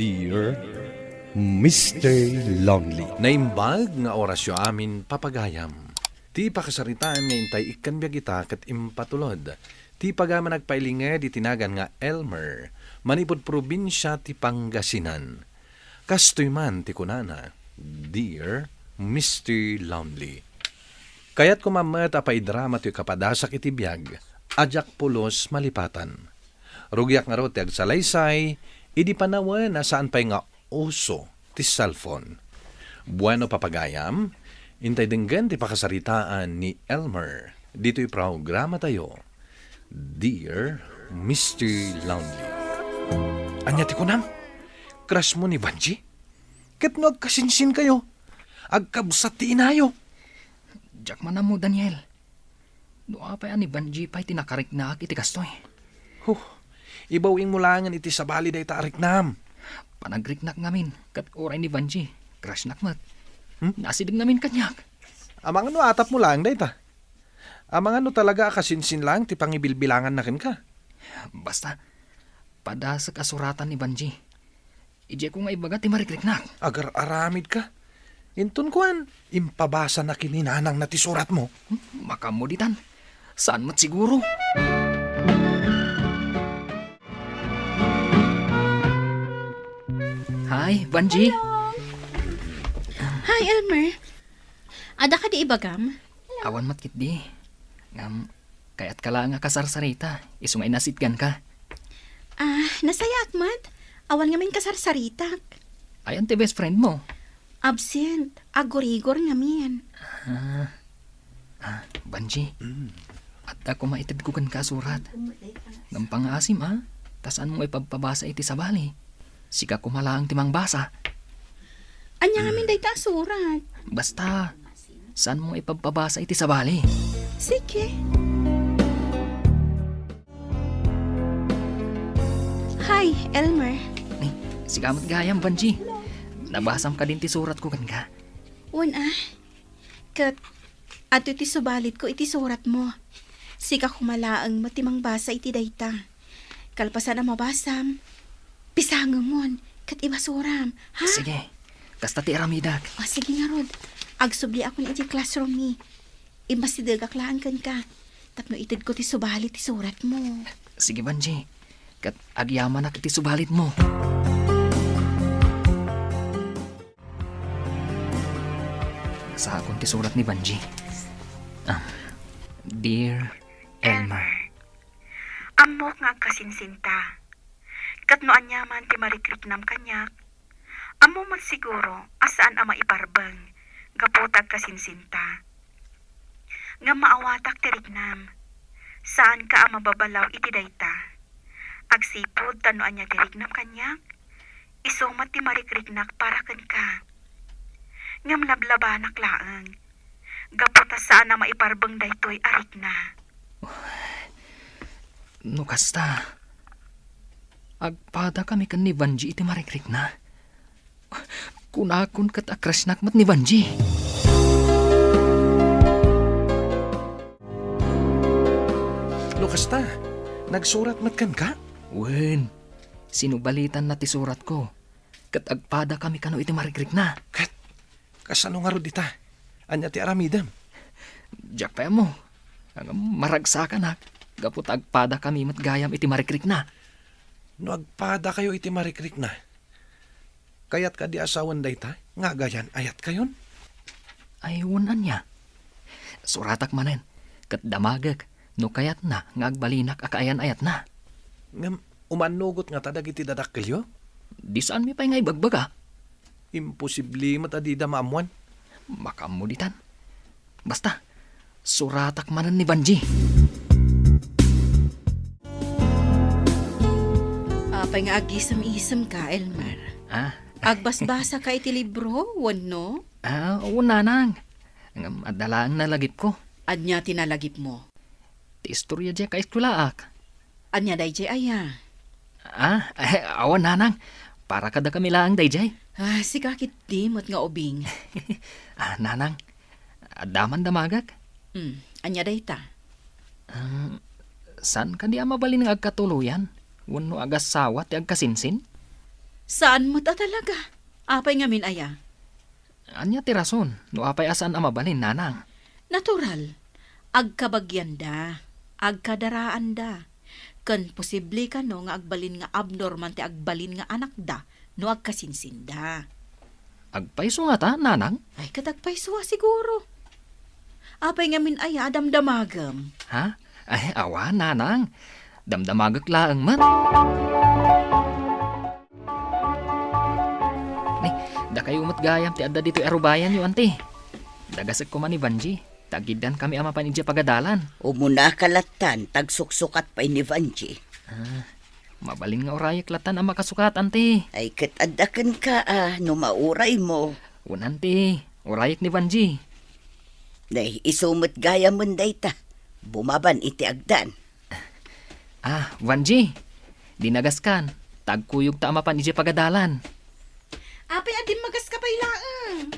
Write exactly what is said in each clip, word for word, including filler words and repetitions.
Dear Mister Lonely. Naimbag nga orasyo amin, papagayam. Ti pakasaritaan nga intay ikkan biag ita ket impatulod ti pagayam a nagpailinged iti nagan nga Elmer, manipud probinsia ti Pangasinan. Kastoy man ti kunana, Dear Mister Lonely. Kayatko man met a paidrama toy kapadasak iti biag a diak pulos malipatan. Rugiak ngarud ti agsalaysay idi panawen a saan pay nga uso ti cellphone. Bueno, papagayam, intay denggen ti pakasaritaan ni Elmer ditoy programatayo, Dear Mister Lonely. Ania ti kunam? Crush mo ni Vanji? Ket no agkasinsin kayo, agkabsat ti inayo. Diak man ammo, Daniel. No apay a ni Vanji pay ti nakariknaak iti kastoy? Huh, ibaw-ing mo laengen iti sabali dayta a riknam. Panagriknak ngamin, ket uray ni Vanji, crushnak met. Hmm? Nasideg ngamin kaniak. Amangan no atap mo laeng dayta. Amangan no talaga a kasinsin laeng ti pangibilbilanganna kenka. Basta, padasek a suratan ni Vanji. Idiay ko nga ibaga ti marikriknak. Agar-aramidka. Inton kuan, impabasana ken ni nanangna ti suratmo. Hmm, makaammo ditan. Saan met siguro? Hi, Vanji. Hi, Elmer. Adda kadi ibagam? Awan met ketdi. Ngem, kayatka laeng a kasarsarita, isu nga inasitganka. Ah, nasayaat met. Awan ngamin kasarsaritak. Ayan ti best friend mo? Absent. Agurigor ngamin. Ah. Ah, Vanji. Mm. Adda koma itedko kenka a surat. Ngem pangaasim, a, ta saan mo ipabpabasa iti sabali. Sika koma laeng ti mangbasa. Ania ngamin dayta a surat? Basta, saan mo ipabpabasa iti sabali. Sige. Hi, Elmer. Ni, sika met gayam, Vanji. Nabasam kadin ti suratko kenka? Wen a. Ket adtoy ti subalitko iti suratmo. Sika koma laeng met ti mangbasa iti dayta. Kalpasan a mabasam, pisangemon ket ibasuram, ha? Sige. Kasta ti aramidek. O, sige ngarud. Agsubliakon iti classroom mi. Immasidegak laeng kenka tapno itedko ti subali ti suratmo. Sige, Vanji. Ket agyamanak iti subalitmo. Saakon ti surat ni Vanji. Ah, Dear Elmer. Ammok nga agkasinsinta. Ket no ania man ti marikriknam kaniak, ammo met siguro a saan a maiparbeng gapu ta agkasinsinta. Ngem maawatak ti riknam. Saanka a mababalaw iti dayta. Agsipud ta no ania ti riknam kaniak, isu met ti marikriknak para kenka. Ngem lablabanak laeng, gapu ta saan a maiparbeng daytoy a rikna. No kasta, agpadakami ken ni Vanji iti marikrikna. Kunakon ket a-crushnak met ni Vanji. No kasta, nagsurat met kenka? Wen, sinubalitanna ti suratko, ket agpadakami kano iti marikrikna. Ket kasano ngarud ita? Ania ti aramidem? Diak pay ammo. Ngem maragsakanak, gapu ta agpadakami met gayam iti marikrikna. No agpadakayo iti marikrikna, kayat kadi a sawen dayta nga agayan-ayatkayon? Ay, wen ania? Suratak manen, ket damagek no kayatna nga agbalinak a kaayan-ayatna. Ngem umannugot ngata dagiti dadakkelyo? Di saanmi pay nga ibagbaga. Imposible met a dida maammuan. Makaammo ditan. Basta, suratak manen ni Vanji. Apay nga agisem-isemka, Elmer? Ah? Agbasbasaka iti libro, wenno? Ah, wen, nanang. Ngem adda laeng nalagipko. Ania ti nalagipmo? Ti istorya diay kaeskuelaak. Ania daydiay aya? Ah, eh, awan, nanang. Para kadakami laeng daydiay. Ah, sika ketdi met nga ubing. Ah, nanang, adda man damagek? Hmm, ania dayta? Ah, saan kadi a mabalin nga agkatuloyan wenno agassawa ti agkasinsin? Saan met a talaga. Apay ngamin aya? Ania ti rason no apay a saan a mabalin, nanang? Natural. Agkabagianda, agkadaraanda. Ken posible kano nga agbalin nga abnormal ti agbalin nga anakda no agkasinsinda. Agpayso ngata, nanang? Ay, ket agpayso a siguro. Apay ngamin aya a damdamagem? Ha? Ay, awan, nanang. Damdamagek laeng met. Ni, dakayo met gayam ti adda ditoy a rubayanyo, anti. Dagasek koma ni Vanji. Tagiddan kami a mapan idiay pagadalan. Umuna ka lattan, tagsuksukat pay ni Vanji. Ah, mabalin nga urayek lattan a makasukat, anti. Ay, ket adda kenka, a, no mauraymo. Wen, anti, urayek ni Vanji. Nay, isu met gayamen dayta. Bumaban iti agdan. Ah, Vanji, dinagaskan, ta agkuyogta a mapan idiay pagadalan. Apay a dimmagaska pay laeng?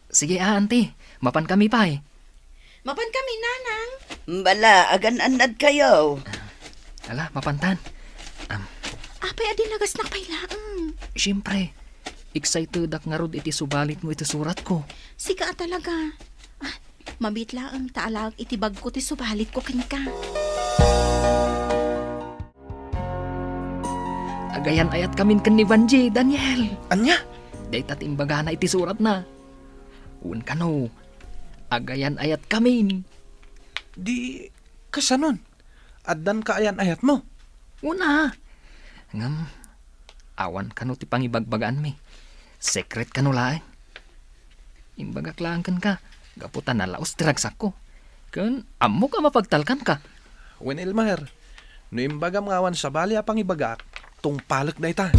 Sige, a, anti, mapan kami pay. Mapan kami, nanang. Bala, agan-annad kayo. Ala, mapantan. Am. Apay a dinagasnak pay laeng? Siyempre, excitedak ngarud iti subalitmo iti suratko. Sika a talaga. Ah, mabiit laeng ta alaek iti bagko ti subalitko kenka. Agayan-ayatkamin ken ni Vanji, Daniel. Ania? Dayta ti imbagana iti suratna. Wen kano, agayan-ayatkamin. Di, kasanon? Addan kaayan-ayatmo? Wen a. Ngem, awan kano ti pangibagbagaanmi. Secret kano laeng. Imbagak laeng kenka, gapu ta nalaos ti ragsakko. Ken ammok a mapagtalkanka. Wen, Elmer, no imbagam nga awan sabali a pangibagak, tungpalek dayta.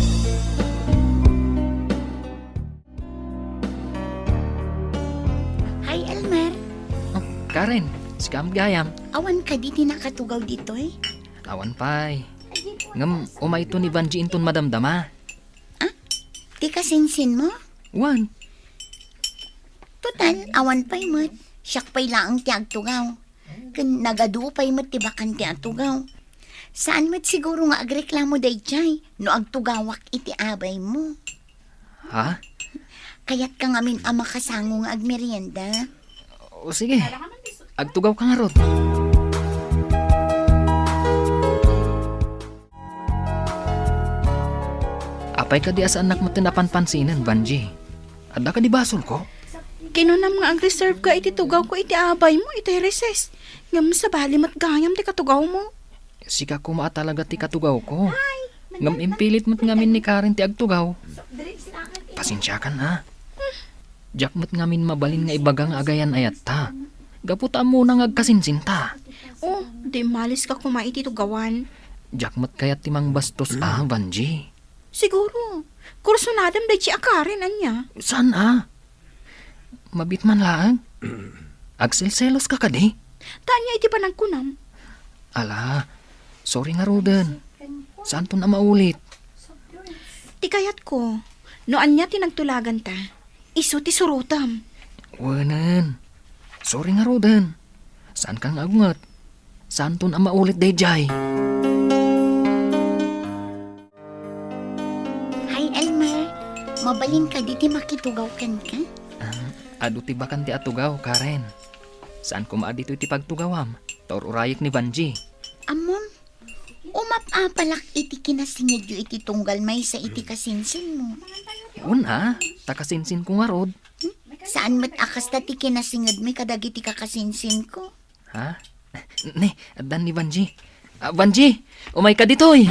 Hi, Elmer. Oh, Karen, sika met gayam. Awan kadi ti nakatugaw ditoy? Awan pay. Ngem umayto ni Vanji inton madamdama. Ah? Ti kasinsinmo? Wen. Total, awan pay met. Siak pay laeng ti agtugaw. Ken nagadu pay met ti bakante a tugaw. Saan met siguro nga agreklamo daydiay no agtugawak iti abaymo. Ha? Kayatka ngamin a makasango nga agmerienda? O sige, agtugawka ngarud. Apay kadi a saannak metten a panpansinen, Vanji? Adda kadi basolko? Kinunam nga agreserveka iti tugawko iti abaymo iti recess. Ngem sabali met gayam ti katugawmo. Sika koma a talaga ti katugawko. Ngem impilit met ngamin ni Karen ti agtugaw. Pasensiakan, a. Diak met ngamin mabalin nga ibaga nga agayan-ayatta. Gapu ta ammona nga agkasinsinta. Oh, di maliska koma iti tugawan. Diak met kayat ti mangbastos a, Vanji. Siguro, kursunadam daydi a Karen, ania? Saan a? Mabiit man laeng. Agselseloska kadi? Ta ania iti panagkunam? Ala, sorry ngaruden. Saanton a maulit. Ti kayatko, no ania ti nagtulaganta, isu ti surotam. Wenen. Sorry ngaruden. Saanka nga agunget. Saanton a maulit daydiay. Hi, Elmer. Mabalin kadi ti makitugaw kenka? Ah, adu ti bakante a tugaw, Karen. Saan koma a ditoy ti pagtugawam, ta ur-urayek ni Vanji. Ammom, umap-apalak iti kinasingedyo iti tunggal maysa iti kasinsinmo. Wen a, ta kasinsinko ngarud. Hmm? Saan met a kasta ti kinasingedmi kadagiti kakasinsinko? Ha? Ne, addan ni Vanji. Ah, Vanji, umayka ditoy!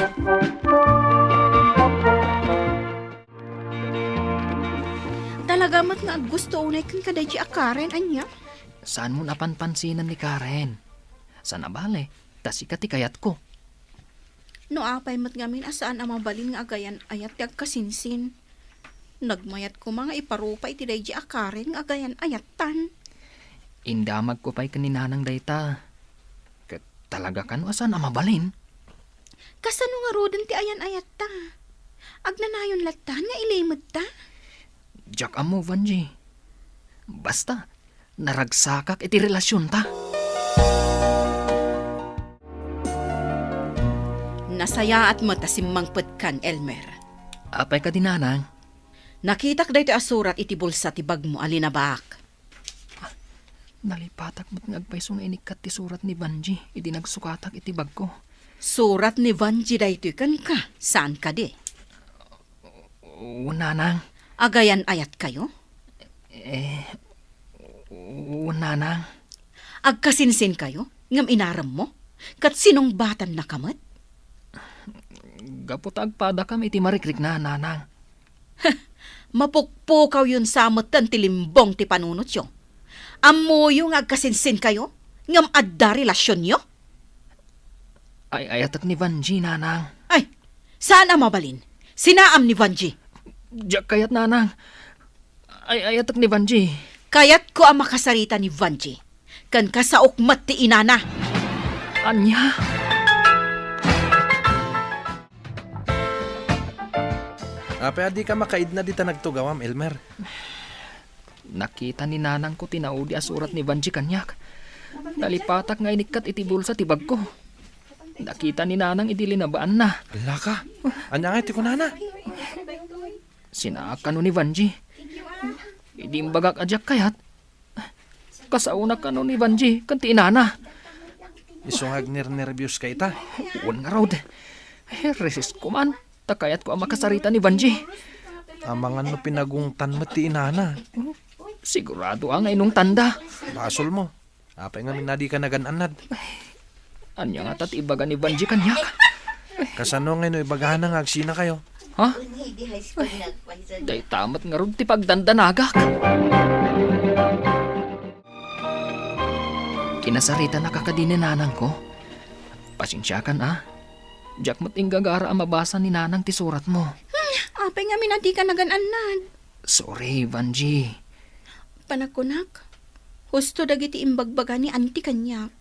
Talaga met nga aggusto unay kenka daydi a Karen, ania? Saanmon a panpansinen ni Karen. Saan a bale, ta sika ti kayatko. No apay met ngamin a saan a mabalin nga agayan-ayat ti agkasinsin. Nagmayat koma nga iparupa iti daydi a Karen nga agayan-ayattan. Indamagko pay ken ni Nanang dayta. Ket talaga kano a saan a mabalin? Kasano ngaruden ti ayan-ayatta? Agnanayon lattan nga ilimedta? Diak ammo, Vanji. Basta, naragsakak iti relasionta. Nasayaat met a simmangpetkan, Elmer. Apay kadi, nanang? Nakitak daytoy a surat iti bulsa ti bagmo a linabaak. Nalipatak met nga agpayso nga inikkat ti surat ni Vanji idi nagsukatak iti bagko. Surat ni Vanji daytoy kenka, saan kadi? O, nanang. Agayan-ayatkayo? Eh, o, nanang. Agkasinsinkayo ngem inaremmo? Ket sinungbatannaka met? Gapu ta agpadakam iti marikrikna, nanang. Mapukpukaw yon sa metten ti limbong ti panunotyo. Ammoyo nga agkasinsinkayo, ngem adda relasionyo? Ay-ayatek ni Vanji, nanang. Ay, saan a mabalin? Sinaam ni Vanji. Diak kayat, nanang. Ay-ayatek ni Vanji. Kayatko a makasarita ni Vanji. Ken kasaok met ti inana. Ania? Apay a dika makaidna dita nagtugawam, Elmer? Nakita ni nanangko ti naudi a surat ni Vanji kaniak. Nalipatak nga inikkat iti bulsa ti bagko. Nakita ni nanang idi linabaanna. Alaka, ania ngay ti kunana? Sinaak kano ni Vanji. Idi imbagak a diak kayat, kasaonak kano ni Vanji ken ti inana. Isu nga agnernerbios ka ita? Wen ngarud. Eh, resisko man. Ta kayatko a makasarita ni Vanji. Amangan no pinagungtan met ti inana. Sigurado a nga inungtanda. Basolmo. Apay ngamin a dika nagan-annad? Ania ngata ti ibaga ni Vanji kaniak? Kasano ngay no ibagana nga agsinakayo? Ha? Dayta met ngarud ti pagdandanagak. Kinasaritanaka kadi ni nanangko? Pasensiakan a. Diak met inggagara a mabasa ni nanang ti suratmo. Hmm, apay ngamin a dika nagan-annad? Sorry, Vanji. Panagkunak, husto dagiti imbagbaga ni Auntie kaniak.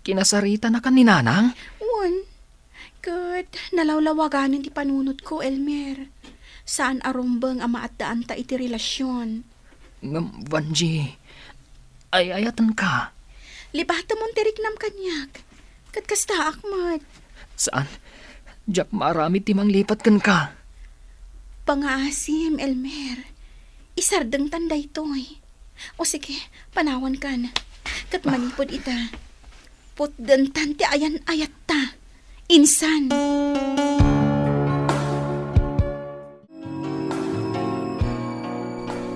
Kinasaritanaka ni nanang? Wen. Ket nalawlawaganen ti panunotko, Elmer. Saan a rumbeng a maaddaanta iti relasion. Ngem, Vanji, ay-ayatenka. Lipatemon ti riknam kaniak. Ket kastaak met. Saan? Diak maaramid ti manglipat kenka. Pangaasim, Elmer. Isardengtan daytoy. O sige, panawankan. Ket manipud ita, putdentan ti ayan-ayatta. Insan.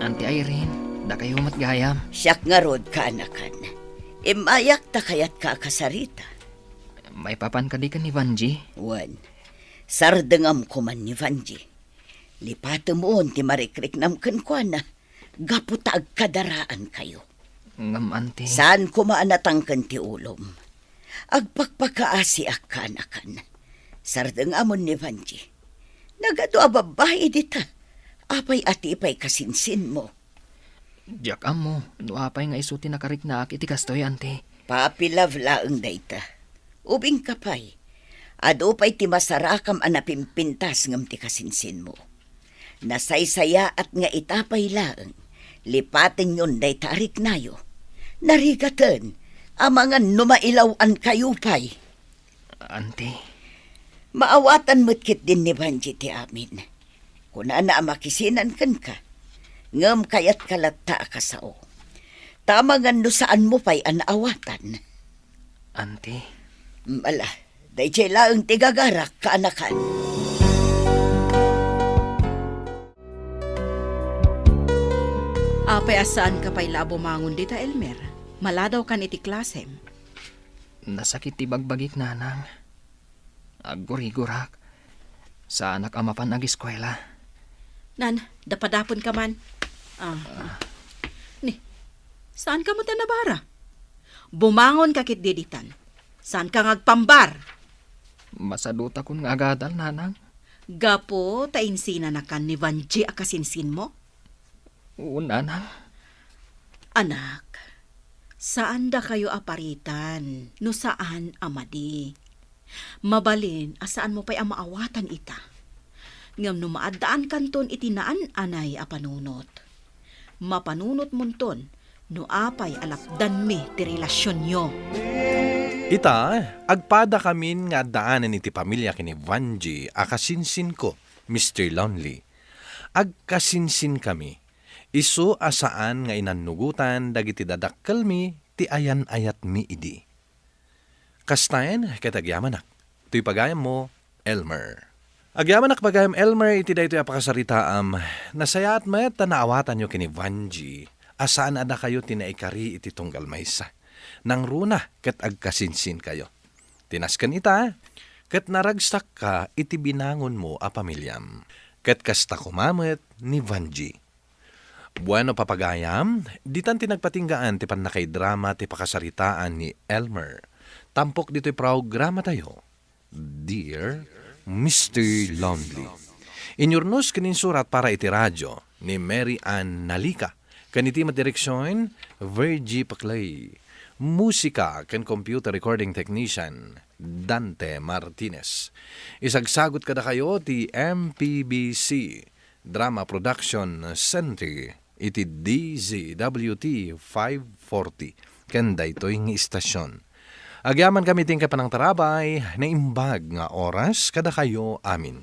Auntie Irene, dakayo met gayam. Siak ngarud, kaanakan. Immayak ta kayatka a kasarita. Maipapan kadi ken ni Vanji? Wen. Sardengam koman ni Vanji. Lipatemon ti marikriknam kenkuana gapu ta agkadaraankayo. Ngem, Auntie. Saan koma a natangken ti ulom. Agpakpakaasiak, kaanakan. Sardengamon ni Vanji. Nagadu a babbai dita. Apay a ti pay kasinsinmo? Diak ammo no apay nga isu ti nakariknaak iti kastoy, Auntie. Puppy love laeng dayta. Ubingka pay. Adu pay ti masarakam a napimpintas ngem ti kasinsinmo. Nasaysayaat nga ita pay laeng, lipatenyon dayta a riknayo. Narigaten, amangan no mailaw-ankayo pay. Auntie. Maawatan met ketdin ni Vanji ti amin. Kunana a makisinan kenka, ngem kayatka latta a kasao. Ta amangan no saanmo pay a naawatan. Auntie. Ala, daydiay laeng ti gagarak, kaanakan. Apay a saanka pay la a bumangon dita, Elmer? Maladawkan iti klasem. Nasakit ti bagbagik, nanang. Aggurigurak. Saanak a mapan agiskuela. Nan, dapadaponka man. Ah, ah. Ni, saanka met a nabara? Bumangonka ketdi ditan. Saanka nga agpambar? Masadutakon nga agadal, nanang. Gapu ta insinanakan ni Vanji a kasinsinmo? Wen, nanang. Anak, saan dakayo a paritan no saan a madi. Mabalin a saanmo pay a maawatan ita. Ngem no maaddaankanton iti naan-anay a panunot, mapanunotmonton no apay a lapdanmi ti relasionyo. Ita, agpadakamin nga addaanen iti pamilia ken ni Vanji a kasinsinko. Mister Lonely, agkasinsinkami. Isu a saan nga inannugotan dagiti dadakkelmi ti ayan-ayatmi idi. Kastaen ket agyamanak. Toy pagayammo, Elmer. Agyamanak pagayam Elmer iti daytoy a pakasaritaam. Nasayaat met ta naawatanyo ken ni Vanjie a saan a dakayo ti naikari iti tunggal maysa. Nangruna ket agkasinsinkayo. Ti nasken ita, ket naragsakka iti binangonmo a pamiliam. Ket kasta koma met ni Vanjie. Bueno, papagayam, ditan ti nagpatinggaan ti pannakaidrama ti pakasaritaan ni Elmer. Tampok ditoy programatayo, Dear Mister Lonely. Inyurnos ken insurat para iti radio ni Mary Ann Nalica, ken iti madireksion, Virgie Paclay. Musika ken computer recording technician, Dante Martinez. Isagsagot kadakayo ti M P B C Drama Production Center iti D Z W T five forty ken daytoy nga istasion. Agyamankami ti panangtarabay, naimbag nga oras kadakayo amin.